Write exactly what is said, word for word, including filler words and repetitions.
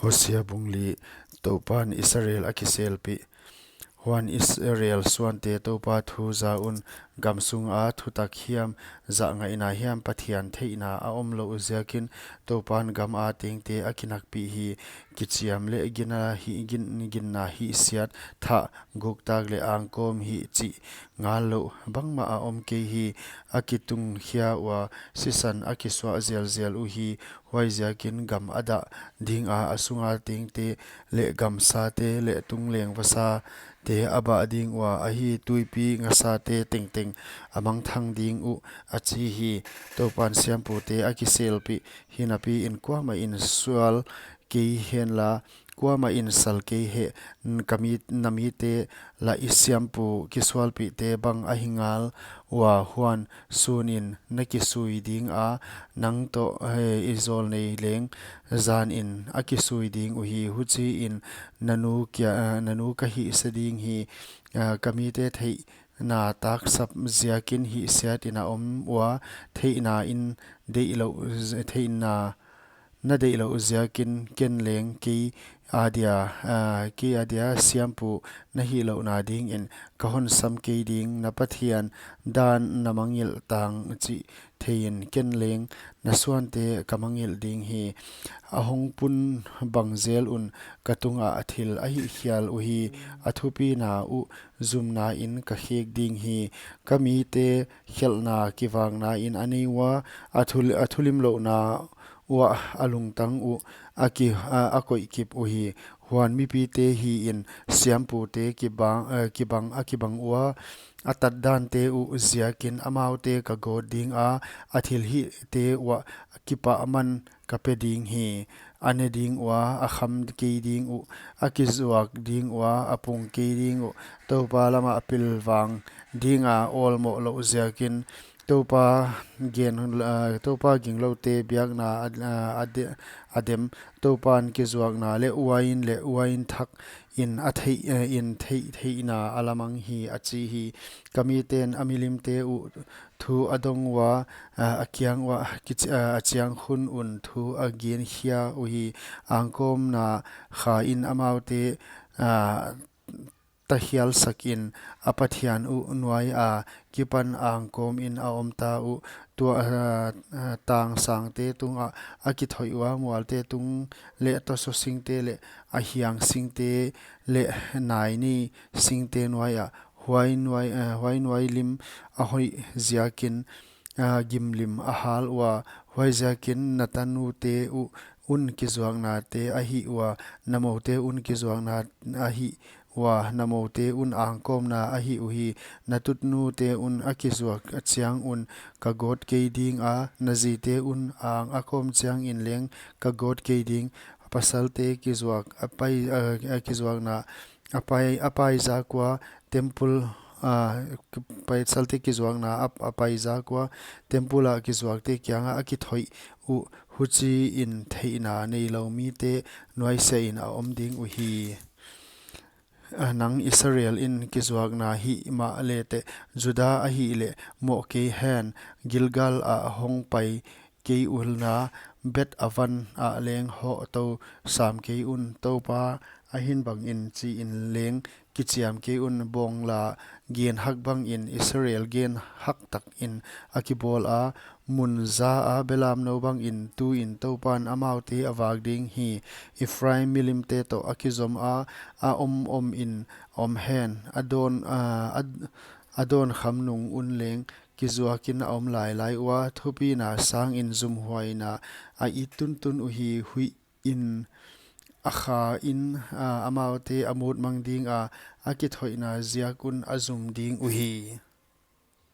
Hosea bung li. Toupan Israel a kiselpih. Huan Israel suante Toupa thu za un, gam sunga thutak hiam, zahngaihna hiam, Pathian theihna a om louh ziakin, Toupan gama tengte a kinakpih hi. Kichiam leh gina hi, gin, ginna hihsiat, thah, guktak leh angkawm hih chih ngal louh bangmah a om kei hi. A kitungkhia ua, sisan a kisuah zelzel uhi. Huaiziakin gam a dah dinga, a sunga tengte leh gamsate leh tungleng vasate a bah ding ua, ahi, tuipi ngasate tengteng a mangthang ding uh, a chi hi. Toupan siampute a kiselpih, hinapiin kuamahin sual kei henla, kuamahin sal kei hen, ka mi, na mite lah i siampu kisualpihte bang ahi ngal ua. Huan sunin na kisui dinga, nang toh, eh, i zawlnei leng zanin a kisui ding uhi. Huchiin na nu kia, eh, na nu ka hihse ding hi. Eh, ka mite theihna taksap ziakin hihsiatin a om ua, theihna in deihlouh, theihna na deihlouh ziakin ken leng kei adia, ah, kei adia siampu na hihlouhna dingin ka hon sam kei ding. Na Pathian dan na mangngilh tang chih theiin ken leng na suante ka mangngilh ding hi. A hongpun bang zel un ka tungah thil a hihkhial uhi. A thupina uh zumnain ka khek ding hi. Ka mite khelhna kivaknain a nei ua, a thul-, a thulimlouhna uah a lungtang uh a ki, a, a koih kip uhi. Huan mipite hiin siampute kibang, eh, kibang, a kibang ua, a tatdante uh ziakin amaute ka gawt dinga, a thilhihte uah kipahman ka pe ding hi. A ne ding ua, a kham kei ding uh, a kizuak ding ua, a pung kei ding uh. Toupa lamah pilvang dinga awlmoh louh ziakin, Toupa gen, ah, Toupa gingloute biakna a, ah, a de-, a dem, Toupan kizuakna leh uain leh uain thakin a theih, eh, in theih, theihna a lamang hi, a chi hi. Ka miten a milimte uh thu a dong ua, ah, a kiang uah kichi-, ah, a chiang khun un thu a genkhia uhi. Angkawmna khain amaute, ah, takhial sakin a Pathian uh nuaia kipan angkawmin a omta uh. Tua, ah, ah, tang sangte tungah a kithoih ua, mualte tung leh tosaw singte leh a hiang singte leh naini singte nuaia. Huai nuai, ah, huai nuai lim a hoih ziakin, ah, gimlim a hal ua. Huaiziakin na tanute uh un kizuaknate a hih ua, na moute un kizuakna a hih ua, na moute un angkawmna a hih uhi. Na tutnute un a kizuak chiang un ka gawt kei dinga, na zite un ang a kawm chiangin leng ka gawt kei ding. Pasalte kizuak a pai, a, a kizuakna a pai, a pai zak ua, temple, ah, pasalte kizuakna a, a pai zak ua, temple ah kizuakte kianga a kithoih uh. Huchiin theihna neilou mite nuaisiahin a om ding uhi. Ah, nang Israel in kizuakna hih mahleh teh, Juda ahihleh moh kei hen. Gilgal ah hongpai kei unla, Bet Aven ah leng hoh tou sam kei un. Toupa ahin bangin chiin leng kichiam kei un. Bawngla gen hak bangin Israel gen hak takin a kibawl a, mun zaa belamnou bangin tuin Toupan amaute a vak ding hi. Ephraim milimte toh a kizoma, a om omin om hen. A dawn, a, a, a dawn kham nung un leng kizuakin a om lailai ua, thupina sangin zumhuaina a it tuntun uhi. Huih in a khain, a, amaute a mut mang dinga, a kithoihna ziak un a zum ding uhi.